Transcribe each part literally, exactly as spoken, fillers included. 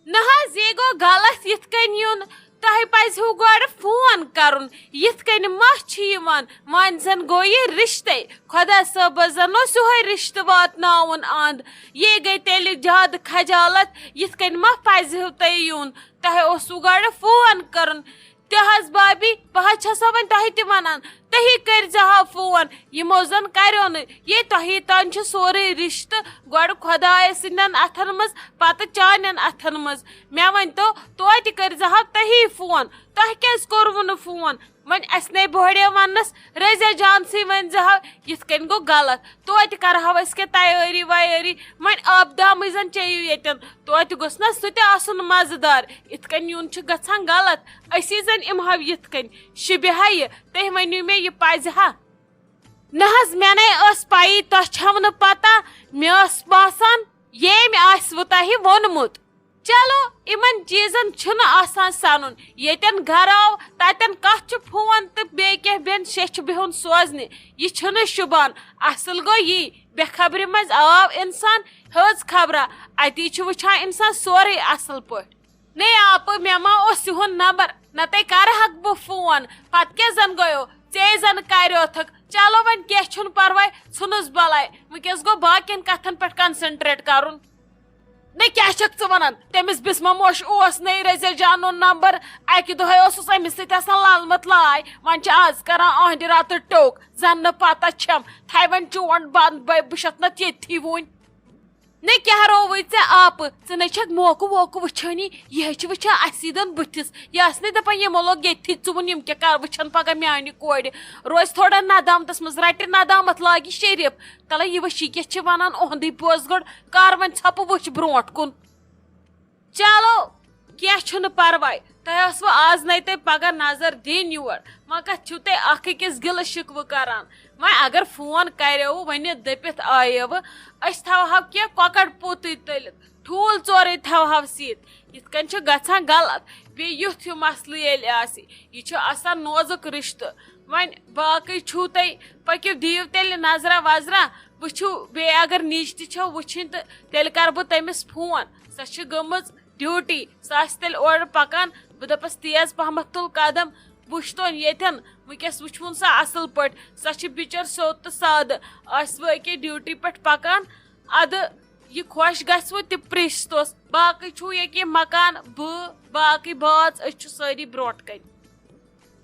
نہ حظ، یے گوٚو غلط یِتھ کٔنۍ یُن۔ تۄہہِ پزِہو گۄڈٕ فون کرُن۔ یِتھ کٔنۍ ما چھِ یِوان؟ وۄنۍ زن گوٚو یہِ رشتے۔ خۄدا صٲبس زن اوس یِہوٚے رشتہٕ واتناوُن اند۔ یے گٔے تیٚلہِ زیادٕ خجالت۔ یِتھ کٔنۍ ما پزِہو تۄہہِ یُن؟ تۄہہِ اوسوٕ گۄڈٕ فون کرُن۔ تہِ حظ بابی، بہٕ حظ چھسو وۄنۍ تۄہہِ تہِ ونان، تُہی کٔرۍ زِ ہا فون۔ یِمو زن کریو نہٕ۔ یے تۄہی تام چھُ سورُے رشتہٕ، گۄڈٕ خۄدایس سٕنٛدٮ۪ن اتھن منٛز، پتہٕ چانٮ۪ن اتھن منٛز۔ مےٚ ؤنۍ تو، توتہِ کٔرۍ زِ ہا تُہی فون۔ تۄہہِ کیازِ کوٚروٕ نہٕ فون؟ وۄنۍ اسہِ نے بوہڑے وننس، رزیا جانسٕے ؤنۍ زِ ہا، یِتھ کٔنۍ گوٚو غلط۔ توتہِ کرہو أسۍ کینٛہہ تیٲری ویٲری۔ وۄنۍ آبدامٕے زن چیٚیِو ییٚتٮ۪ن۔ توتہِ گوٚژھ نہ سُہ تہِ آسُن مزٕ دار۔ یِتھ کٔنۍ یُن چھُ گژھان غلط۔ أسی زن یِمہو یِتھ کٔنۍ شِبہِ ہا یہِ۔ تُہۍ ؤنِو مےٚ، یہِ پزِ ہا؟ نہ حظ، مےٚ نے ٲس پَیی، تۄہہِ چھَو نہٕ پتہ۔ مےٚ ٲس باسان، ییٚمۍ آسِوٕ تۄہہِ ووٚنمُت۔ چلو، یِمن چیٖزن چھُنہٕ آسان سَنُن۔ ییٚتٮ۪ن گرٕ آو، تَتٮ۪ن کَتھ چھُ فون تہٕ بیٚیہِ کینٛہہ بٮ۪ن شیٚچھِ بِہُن سوزنہِ؟ یہِ چھُنہٕ شوٗبان۔ اَصٕل گوٚو یی، بے خبرِ منٛز آو اِنسان، ہیٚژ خبرا، اَتی چھُ وٕچھان اِنسان سورُے اَصٕل پٲٹھۍ۔ نے آپہٕ، مےٚ ما اوس یِہُنٛد نمبر، نَتہٕ کَرٕ ہاکھ بہٕ فون۔ پَتہٕ کیٛاہ زَن گوٚیو؟ ژے زَن کَریوتھَکھ۔ چلو وۄنۍ کینٛہہ چھُنہٕ پَرواے، ژھٕنُس بَلاے۔ وٕنکیٚس گوٚو باقیَن کَتھَن پٮ۪ٹھ concentrate کَرُن۔ نے کیٛاہ چھَکھ ژٕ وَنان؟ تٔمِس بِسمہ موش اوس نے رزیا جانُن نمبر۔ اَکہِ دۄہَے اوسُس أمِس سۭتۍ آسان لالمت لاے۔ وۄنۍ چھِ آز کَران أہنٛدِ راتہٕ ٹوٚک۔ زَن نہٕ پَتہ چھَم۔ تھاے وۄنۍ چونٛڈ بنٛد، بہٕ، بہٕ چھَتھ نَتہٕ ییٚتھی وُنہِ۔ نے کیٛاہ رووُے ژےٚ آپہٕ؟ ژٕ نے چھَکھ موقعہٕ ووقعہٕ وٕچھٲنی، یہِ ہے چھِ وٕچھان اَسی دۄن بٕتھِس۔ یہِ آسہِ نے دَپان، یِمو لوگ ییٚتھی ژٕ وُن، یِم کیٛاہ کَر وٕچھَن پَگاہ میٛانہِ کورِ؟ روزِ تھوڑا ندامتَس منٛز، رَٹہِ ندامت، لاگہِ شریٖف۔ تَلہ یہِ وٕچھی کیٛاہ چھِ وَنان، اُہُنٛدُے بوز گۄڈٕ، کَر وۄنۍ ژھۄپہٕ وٕچھ برونٛٹھ کُن۔ چلو، کینٛہہ چھُنہٕ پرواے، تۄہہِ ٲسوٕ آز نَے تہٕ پگاہ نظر دِنۍ یور۔ وۄنۍ کتھ چھِو تُہۍ اکھ أکِس گِلہٕ شِکوٕ کران؟ وۄنۍ اگر فون کریوٕ، وۄنۍ دٔپِتھ آییوٕ، أسۍ تھاوہو کینٛہہ کۄکر پوٗتٕے تٔلِتھ، ٹھوٗل ژورے تھاوہو سیٖتھ۔ یِتھ کٔنۍ چھُ گژھان غلط۔ بیٚیہِ یُتھ ہیوٗ مسلہٕ ییٚلہِ آسہِ، یہِ چھُ آسان نوزُک رِشتہٕ۔ وۄنۍ باقٕے چھُو تۄہہِ، پٔکِو دِیِو تیٚلہِ نظرا وظرا، وٕچھِو بیٚیہِ اگر نِچ تہِ چھو وٕچھِنۍ تہٕ تیٚلہِ کرٕ بہٕ تٔمِس فون۔ سۄ چھِ گٔمٕژ ڈیوٹی، سۄ آسہِ تیٚلہِ اورٕ پکان۔ بہٕ دپس، تیز پہمتھ تُل قدم، وٕچھتون ییٚتٮ۪ن، وٕنکیٚس وٕچھوُن سۄ اصل پٲٹھۍ۔ سۄ چھِ بِچٲر سیوٚد تہٕ سادٕ، آسہِ وۄنۍ أکے ڈیوٹی پٮ۪ٹھ پکان۔ ادٕ یہِ خۄش گژھِ وۄنۍ تہِ پرٛژھتوس۔ باقٕے چھُو ییٚکیٛاہ مکان، بہٕ، باقٕے باژ، أسۍ چھِ سٲری برونٛٹھ کنہِ۔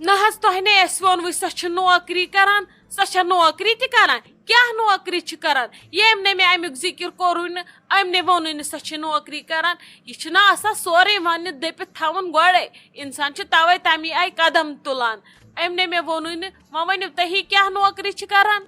نہ حظ، تۄہہِ نے اَسہِ ووٚنوُے سۄ چھِ نوکری کران، سۄ چھےٚ نوکری تہِ کران۔ کیٛاہ نوکری چھِ کران؟ ییٚمۍ نے مےٚ اَمیُک ذِکِر کوٚرُے نہٕ، أمۍ نے ووٚنُے نہٕ سۄ چھِ نوکری کران۔ یہِ چھُنہ آسان سورُے وَننہِ دٔپِتھ تھاوُن گۄڈَے۔ اِنسان چھُ تَوَے تَمی آیہِ قدم تُلان۔ أمۍ نے مےٚ ووٚنُے نہٕ، وۄنۍ ؤنِو تُہی کیٛاہ نوکری چھِ کران؟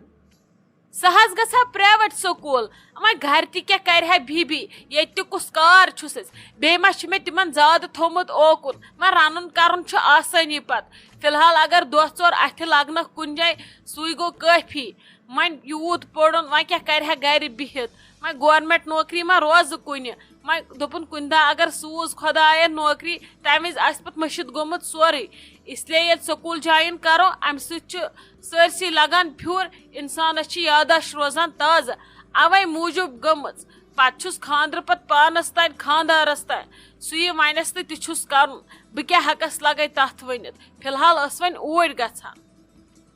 سۄ حظ گژھِ ہا پرٛایویٹ سکوٗل۔ وۄنۍ گرِ تہِ کیٛاہ کرِ ہا بی بی؟ ییٚتہِ تہِ کُس کار چھُس أسۍ؟ بیٚیہِ ما چھُ مےٚ تِمن زیادٕ تھوٚومُت اوکُن؟ وۄنۍ رَنُن کَرُن چھُ آسٲنی پَتہٕ۔ فی الحال اگر دۄہ ژور اَتھِ لَگنَکھ کُنہِ جایہِ، سُے گوٚو کٲفی۔ وۄنۍ یوٗت پوٚرُن، وۄنۍ کیٛاہ کرِ ہا گرِ بِہِتھ؟ وۄنۍ گورمٮ۪نٛٹ نوکری ما روزٕ کُنہِ؟ وۄنۍ دوٚپُن، کُنہِ دۄہ اگر سوٗز خۄدایَن نوکری، تَمہِ وِزِ آسہِ پَتہٕ مٔشِتھ گوٚمُت سورُے۔ اس لیے ییٚلہِ سکوٗل جویِن کَرو، اَمہِ سۭتۍ چھُ سٲرسٕے لگان پھیُر، اِنسانَس چھِ یاداشت روزان تازٕ۔ اَوَے موٗجوٗب گٔمٕژ۔ پَتہٕ چھُس خانٛدرٕ پَتہٕ پانَس تام، خانٛدارَس تام۔ سُہ یہِ وَنٮ۪س تہٕ تہِ چھُس کَرُن۔ بہٕ کیٛاہ ہٮ۪کَس لَگَے تَتھ ؤنِتھ؟ فی الحال ٲس وۄنۍ اوٗرۍ گژھان۔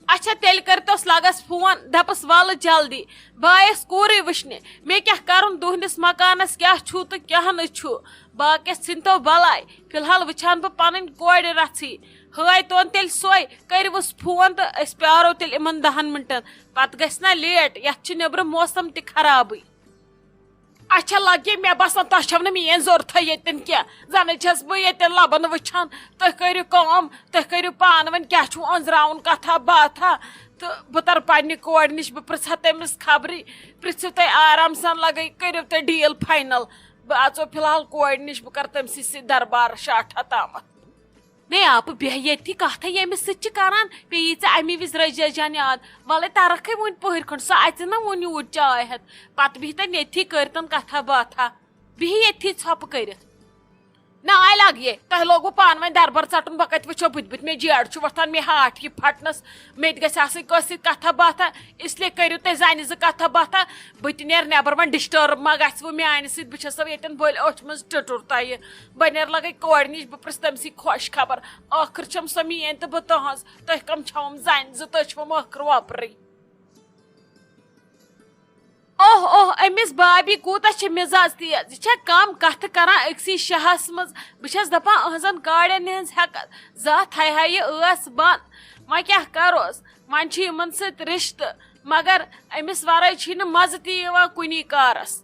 اچھا، تیٚلہِ کٔرۍتوس لَگَس فون، دَپَس، وَلہٕ جلدی، بہٕ آیَس کوٗرٕے وٕچھنہِ۔ مےٚ کیٛاہ کَرُن، تُہٕنٛدِس مکانَس کیٛاہ چھُو تہٕ کیٛاہ نہٕ چھُ؟ باقیَس ژھٕنۍتو بَلاے۔ فی الحال وٕچھان بہٕ پَنٕنۍ کورِ رَژھٕے۔ ہٲے تون تیٚلہِ سۄے، کٔرِوُس فون تہٕ أسۍ پیٛارو تیٚلہِ یِمَن دَہَن مِنٹَن۔ پَتہٕ گژھِ نہ لیٹ، یَتھ چھِ نیٚبرٕ موسم تہِ خرابٕے۔ اچھا لگے، مےٚ باسان تۄہہِ چھَو نہٕ میٛٲنۍ ضوٚرتھٕے ییٚتٮ۪ن کینٛہہ۔ زَنٕے چھَس بہٕ ییٚتٮ۪ن لَبَن وٕچھان۔ تُہۍ کٔرِو کٲم، تُہۍ کٔرِو پانہٕ ؤنۍ کیٛاہ چھُو أنٛزراوُن کَتھا باتھا۔ تہٕ بہٕ تَرٕ پنٛنہِ کورِ نِش، بہٕ پِرٛژھٕ ہا تٔمِس خبرٕے۔ پِرٛژھِو تُہۍ آرام سان، لگے کٔرِو تُہۍ ڈیٖل فاینل۔ بہٕ اژو فی الحال کورِ نِش، بہٕ کَرٕ تٔمۍ سٕے سۭتۍ دربار شاٹھا تامَتھ۔ نے آپہٕ، بیٚہہ ییٚتھی، کَتھَے ییٚمِس سۭتۍ چھِ کَران، پیٚیی ژےٚ اَمی وِزِ رٔجیا جان یاد۔ وَلَے تَرَکھ ہے وٕنۍ پٔہٕرۍ کھٔنٛڈ، سۄ اَژِ نہ وٕنہِ یوٗرۍ چاے ہٮ۪تھ۔ پَتہٕ بِہتَن ییٚتھی، کٔرۍتَن کَتھا باتھا۔ بِہہِ ییٚتھی ژھۄپہٕ کٔرِتھ۔ نہ آے لگیے، تۄہہِ لوگوُ پانہٕ ؤنۍ دربار ژٹُن، بہٕ کتہِ وٕچھو بٕتھِ بٕتھِ؟ مےٚ جیڈ چھُ وۄتھان، مےٚ ہاٹھ یہِ پھٹنس، مےٚ تہِ گژھِ آسٕنۍ کٲنٛسہِ سۭتۍ کتھا باتھا، اس لیے کٔرِو تُہۍ زنہِ زٕ کتھا باتھا۔ بہٕ تہِ نیرٕ نٮ۪بر، وۄنۍ ڈسٹرب ما گژھِ وۄنۍ میانہِ سۭتۍ؟ بہٕ چھسو ییٚتٮ۪ن بٔلۍ أچھ منٛز ٹُٹُر تۄہہِ۔ بہٕ نیرٕ لگے کورِ نِش، بہٕ پرژھٕ تٔمۍ سٕے خۄش خبر۔ ٲخٕر چھم سۄ میٲنۍ تہٕ بہٕ تہنٛز، تُہۍ کم چھوم زنہِ زٕ، تُہۍ چھوم ٲخٕر وۄپرٕے۔ اوہ اوہ، أمِس بابی کوٗتاہ چھِ مِزاز تیز، یہِ چھےٚ کم کتھٕ کران أکسٕے شاہس منٛز۔ بہٕ چھس دپان، أہنٛزن کاڑٮ۪ن ہٕنٛز ہٮ۪کتھ زانٛہہ تھایہِ ہا یہِ ٲس بنٛد۔ وۄنۍ کیٛاہ کروس، وۄنۍ چھُ یِمن سۭتۍ رشتہٕ، مگر أمِس ورٲے چھُے نہٕ مزٕ تہِ یِوان کُنی کارس۔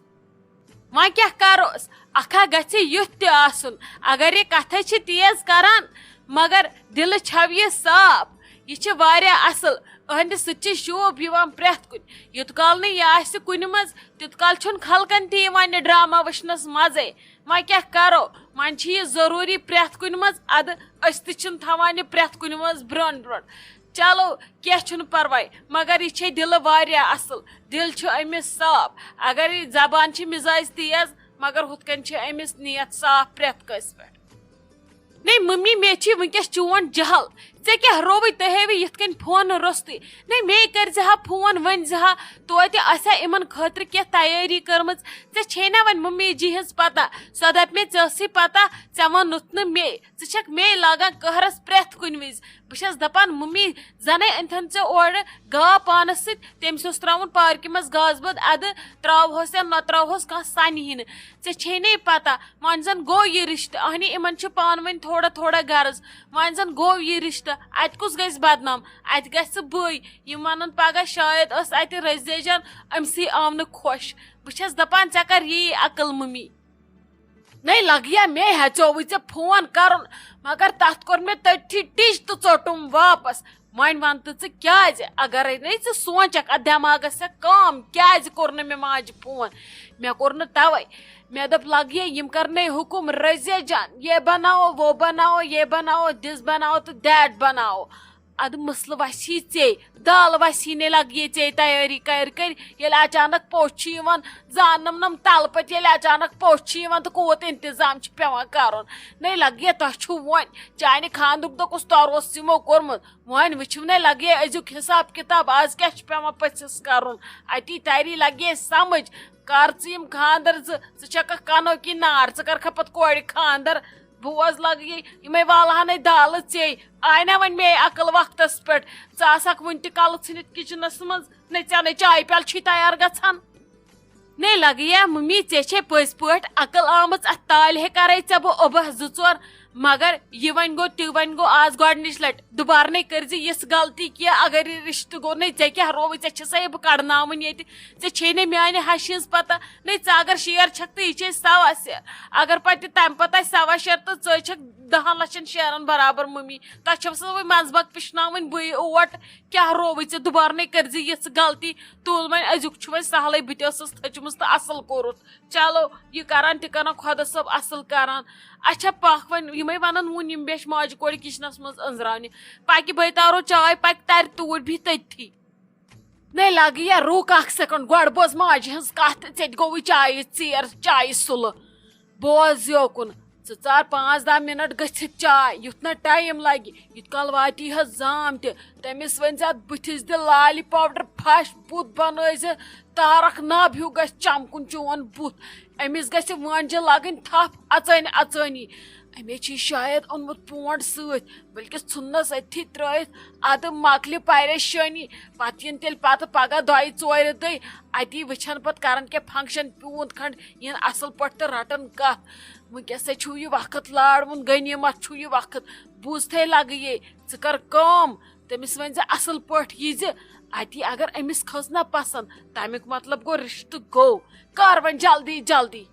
وۄنۍ کیٛاہ کروس، اکھا گژھِ یُتھ تہِ آسُن، اگر یہِ کتھے چھِ تیز کران، مگر دلہٕ چھو یہِ صاف۔ یہِ چھِ واریاہ اصل، أہنٛدِ سۭتۍ چھِ شوٗب یِوان پرٛٮ۪تھ کُنہِ۔ یوٚت کال نہٕ یہِ آسہِ کُنہِ منٛز، تیوٚت کال چھُنہٕ خلقن تہِ یِوان یہِ ڈرامہ وٕچھنس مزے۔ وۄنۍ کیٛاہ کرو، وۄنۍ چھِ یہِ ضروٗری پرٛٮ۪تھ کُنہِ منٛز، ادٕ أسۍ تہِ چھِنہٕ تھاوان یہِ پرٛٮ۪تھ کُنہِ منٛز برٛونٛٹھ برٛونٛٹھ۔ چلو، کینٛہہ چھُنہٕ پرواے، مگر یہِ چھے دِلہٕ واریاہ اصل، دِل چھُ أمِس صاف۔ اگر یہِ زبان چھِ مِزاج تیز، مگر ہُتھ کٔنۍ چھِ أمِس نیت صاف پرٛٮ۪تھ کٲنٛسہِ پٮ۪ٹھ۔ نے ممی، مےٚ چھی وٕنکیٚس چون جہل۔ ژےٚ کیٛاہ رووُے؟ تُہۍ ہٲوِو یِتھ کٔنۍ فونہٕ روٚستُے۔ نے مے کٔرۍ زِ ہا فون، ؤنۍ زِ ہا توتہِ آسہِ ہا یِمن خٲطرٕ کینٛہہ تیٲری کٔرمٕژ۔ ژےٚ چھے نا وۄنۍ ممی جی ہٕنٛز پتہ؟ سۄ دپہِ مےٚ، ژےٚ ٲسٕے پتہ، ژےٚ ووٚنُتھ نہٕ مے۔ ژٕ چھکھ مے لاگان قہرس پرٛٮ۪تھ کُنہِ وِزِ۔ بہٕ چھس دپان، ممی، زنے أنتھن ژےٚ اورٕ گاو پانس سۭتۍ، تٔمِس اوس ترٛاوُن پارکہِ منٛز گاسہٕ بوٚد، ادٕ ترٛاوہوس یا نہ ترٛاوہوس، کانٛہہ سنہِ ہی نہٕ۔ ژےٚ چھے نے پتہ، وۄنۍ زن گوٚو یہِ رشتہٕ، اہنہِ یِمن چھُ پانہٕ ؤنۍ تھوڑا تھوڑا غرض۔ وۄنۍ زن گوٚو یہِ رشتہٕ، اتہِ کُس گژھِ بدنام؟ اتہِ گژھِ بٕے۔ یِم ونن پگاہ، شاید ٲس اتہِ رزیہ جان، أمسٕے آو نہٕ خۄش۔ بہٕ چھس دپان، ژےٚ کر یی عقل ممی؟ نے لگیا مے ہیژیووُے ژےٚ فون کرُن، مگر تتھ کوٚر مےٚ تٔتھی ٹِچ تہٕ ژوٚٹُم واپس۔ وۄنۍ ون تہٕ ژٕ کیازِ؟ اگرے نے ژٕ سونچکھ اتھ دٮ۪ماغس سۭتۍ کٲم، کیازِ کوٚر نہٕ مےٚ ماجہِ فون؟ مےٚ کوٚر نہٕ توے۔ مےٚ دوٚپ، لگیا یِم کرنے حکم رزیہ جان، یہ بناو، وہ بناو، یہ بناو، this بناو تہٕ that بناو۔ ادٕ مسلہٕ وسی ژے، دال وسی نے لگیے ژے تیٲری کرۍ کرۍ، ییٚلہِ اچانک پوٚژھ چھُ یِوان، زاننم نم تلہٕ پتہٕ ییٚلہِ اچانک پوٚژھ چھُ یِوان تہٕ کوٗت انتظام چھُ پٮ۪وان کرُن۔ نے لگیے تۄہہِ چھُو وۄنۍ، چانہِ خاندرُک دۄہ کُس تورٕ اوس یِمو کوٚرمُت، وۄنۍ وٕچھِو نے لگیے أزیُک حساب کتاب، از کیٛاہ چھُ پٮ۪وان پٔژھِس کرُن۔ اتی تری لگیے سمجھ، کر ژٕ یِم خاندر زٕ، ژٕ چھکھ کنو کی نار، ژٕ کرکھا پتہٕ کورِ خاندر؟ بوز لگیے، یِمے والہٕ ہنے دالہٕ ژے۔ آے نا وۄنۍ مے عقل وقتس پٮ۪ٹھ؟ ژٕ آسکھ وُنہِ تہِ کلہٕ ژھٕنِتھ کچنس منٛز، نے ژےٚ نے چایہِ پیالہٕ چھُے تیار گژھان۔ نے لگیا ممی، ژےٚ چھے پٔزۍ پٲٹھۍ عقل آمٕژ، اتھ تالہِ ہے کرے ژےٚ بہٕ اوٚبہ زٕ ژور، مگر یہِ وۄنۍ گوٚو، تہِ وۄنۍ گوٚو، آز گۄڈنِچ لٹہِ۔ دُبارٕ نے کٔرۍ زِ یِژھ غلطی کینٛہہ۔ اگر یہِ رشتہٕ گوٚو، نے ژےٚ کیٛاہ رووُے، ژےٚ چھسے بہٕ کڑناوٕنۍ ییٚتہِ۔ ژےٚ چھے نے میانہِ ہشہِ ہٕنٛز پتہ۔ نے ژٕ اگر شیر چھکھ تہٕ یہِ چھے سوا سیر۔ اگر پتہٕ تہِ تمہِ پتہٕ آسہِ سوا شیر تہٕ ژٕ چھکھ دہن لچھن شیرن برابر ممی۔ تۄہہِ چھو سا وۄنۍ منٛزباگ پشناوٕنۍ بٕے اوٹ؟ کیٛاہ رووُے ژےٚ؟ دُبارٕ نے کٔرۍ زِ یِژھ غلطی۔ تُل وۄنۍ، أزیُک چھُ وۄنۍ سہلٕے، بہٕ تہِ ٲسٕس تھٔچمٕژ تہٕ اصل کوٚرُتھ۔ چلو، یہِ کران تہِ کران، خۄدا صٲب اصل کران۔ اچھا پکھ وۄنۍ، یِمے ونان وُن یِم بیچھِ ماجہِ کورِ کچنس منٛز أنزراونہِ۔ پکہِ بٲے تارو چاے، پکہِ ترِ توٗرۍ بِہِتھ تٔتھی۔ نے لگہٕ یا رُک اکھ سیکنڈ، گۄڈٕ بوز ماجہِ ہٕنٛز کتھ، ژےٚ تہِ گوٚوُے چایہِ ژیر، چایہِ سُلہٕ۔ بوز یوکُن، ژٕ ژار پانٛژھ دَہ منٹ گٔژھِتھ چاے، یُتھ نہ ٹایم لگہِ، یُتھ کال واتی حظ زام تہِ۔ تٔمِس ؤنۍ زِ اتھ بٕتھِس دِ لالہِ پاوڈر پھش، بُتھ بنٲوۍ زِ تارک نب ہیوٗ گژھِ چمکُن چون بُتھ۔ أمِس گژھِ وٲنجہِ لگٕنۍ تھپھ اژٲنی اژٲنی۔ أمۍ چھُے شاید اوٚنمُت پونڈ سۭتۍ، بلکہِ ژھُننس أتھی ترٲیِتھ۔ ادٕ مۄکلہِ پریشٲنی۔ پتہٕ یِن تیٚلہِ پتہٕ پگاہ دۄیہِ ژورِ دۄہہِ۔ اتی وٕچھن پتہٕ کرن کینٛہہ فنکشن پیوٗنت کھنڈ، یِن اصل پٲٹھۍ تہٕ رٹن کتھ۔ وٕنکیٚسے چھُو یہِ وقت، لارٕ وُن غنیمت چھُو یہِ وقت۔ بوٗزتھے لگہٕ یے، ژٕ کر کٲم، تٔمِس ؤنۍ زِ اصل پٲٹھۍ یی زِ۔ اتی اگر أمِس کھٔژ نہ پسند، تمیُک مطلب گوٚو رشتہٕ گوٚو۔ کر وۄنۍ جلدی جلدی۔